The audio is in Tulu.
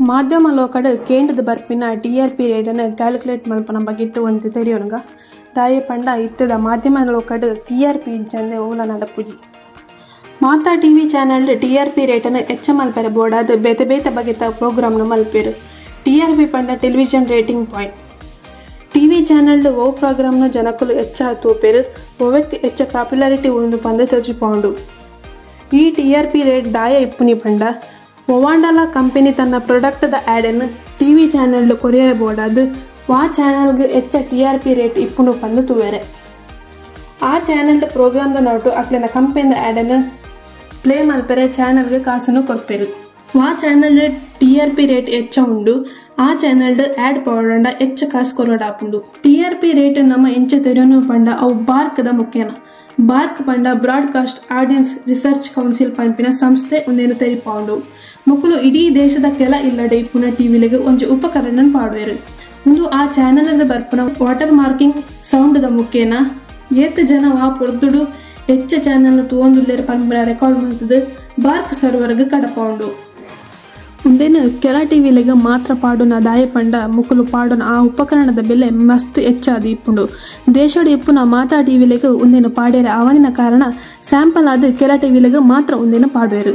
ಮಾಧ್ಯಮ ಲೋಕಡ್ ಕೇಂದ್ರದ ಬರ್ಪಿನ ಟಿಆರ್ಪಿ ರೇಟನ್ನು ಕ್ಯಾಲ್ಕುಲೇಟ್ ಮಲ್ಪನ ಬಗೆಟ್ ಒಂತೆ ತೆರಿಯೊನುಗ. ದಾಯೆ ಪಂಡ ಇತ್ತದ ಮಾಧ್ಯಮ ಲೋಕಡ್ ಟಿಆರ್ಪಿ ಇಜ್ಜಂದೆ ಓಲ ನಡಪುಜಿ. ಮಾತಾ ಟಿವಿ ಚಾನೆಲ್ ಟಿಆರ್ಪಿ ರೇಟನ್ನು ಎಚ್ಚ ಮಲ್ಪೆರೆ ಬೋಡಾದ್ ಬೇತೆ ಬೇತೆ ಬಗೆತ ಪ್ರೋಗ್ರಾಂನು ಮಲ್ಪೆರು. ಟಿಆರ್ಪಿ ಪಂಡ television rating point. TV channel ಓ ಪ್ರೋಗ್ರಾಂನು ಜನಕುಲು ಎಚ್ಚ ತೂಪೆರು, ಒವೆಕ್ ಎಚ್ಚ ಪಾಪ್ಯುಲಾರಿಟಿ ಉಂಡು ಪಂದ್ ತೋಜಿಪಾವುಂಡು. ಈ ಟಿಆರ್ಪಿ ರೇಟ್ ದಾಯ ಇಪ್ಪುನಿ ಪಂಡ ಒವಾಂಡಲ ಕಂಪನಿ ತನ್ನ ಪ್ರಾಡಕ್ಟ್ದ ಆ್ಯಡನ್ನು ಟಿವಿ ಚಾನೆಲ್ ಕೊರಿಯರೆ ಬೋಡಾದ್ ವಾ ಚಾನೆಲ್ಗ್ ಎಚ್ಚ ಟಿಆರ್ಪಿ ರೇಟ್ ಇಪ್ಪುಂಡು ಪಂದ್ ತೂವೆರೆ. ಆ ಚಾನೆಲ್ ಪ್ರೋಗ್ರಾಂದ ನಡುಟು ಅಕ್ಲೆನ ಕಂಪನಿದ ಆ್ಯಡನ್ನು ಪ್ಲೇ ಮಲ್ಪೆರೆ ಚಾನೆಲ್ಗೆ ಕಾಸನ್ನು ಕೊರ್ಪೆರು. ವಾ ಚಾನೆಲ್ ಟಿಆರ್ಪಿ ರೇಟ್ ಎಚ್ಚ ಉಂಡು ಆ ಚಾನೆಲ್ ಆ್ಯಡ್ ಪಾಡೊಂಡ ಎಚ್ಚ ಕಾಸು ಕೊರೊಡಾಪುಂಡು. ಟಿಆರ್ಪಿ ರೇಟ್ ನಮ್ಮ ಎಂಚ ತೆರಿಯೊನು ಪಂಡ ಅವು ಬಾರ್ಕ್ದ ಮುಖೇನ. ಬಾರ್ಕ್ ಪಂಡ ಬ್ರಾಡ್ಕಾಸ್ಟ್ ಆಡಿಯನ್ಸ್ ರಿಸರ್ಚ್ ಕೌನ್ಸಿಲ್ ಪನ್ಪಿನ ಸಂಸ್ಥೆ ಉಂದೆನ್ ತೆರಿಪಾವುಂಡು. ಮೊಕುಲು ಇಡೀ ದೇಶದ ಕೆಲ ಇಲ್ಲಡೆ ಇಪ್ಪುನ ಟಿವಿಲೆಗ್ ಒಂಜಿ ಉಪಕರಣನ್ ಪಾಡುವೆರು. ಉಂದು ಆ ಚಾನೆಲ್ ಬರ್ಪುನ ವಾಟರ್ ಮಾರ್ಕಿಂಗ್ ಸೌಂಡ್ದ ಮುಖೇನ ಏತ್ ಜನ ವಾ ಪೊರ್ದುಡು ಎಚ್ಚ ಚಾನೆಲ್ ತೂವೊಂದುಲ್ಲೆರ್ ಪನ್ಪಿನ ರೆಕಾರ್ಡ್ ಮಲ್ತುದು ಬಾರ್ಕ್ ಸರ್ವರ್ಗ್ ಕಡಪಾವುಂಡು. ಉಂದೆನ್ ಕೆಲ ಟಿವಿಲೆಗ್ ಮಾತ್ರ ಪಾಡುನ ದಾಯೆ ಪಂಡ ಮೊಕುಲು ಪಾಡುನ ಆ ಉಪಕರಣದ ಬೆಲೆ ಮಸ್ತ್ ಎಚ್ಚಾದ್ ಇಪ್ಪುಂಡು. ದೇಶಡ್ ಇಪ್ಪುನ ಮಾತಾ ಟಿವಿಲೆಗ್ ಉಂದೆನ್ ಪಾಡೆರೆ ಆವಂದಿನ ಕಾರಣ ಸ್ಯಾಂಪಲ್ ಆದ್ ಕೆಲ ಟಿವಿಲೆಗ್ ಮಾತ್ರ ಉಂದೆನ್ ಪಾಡುವೆರು.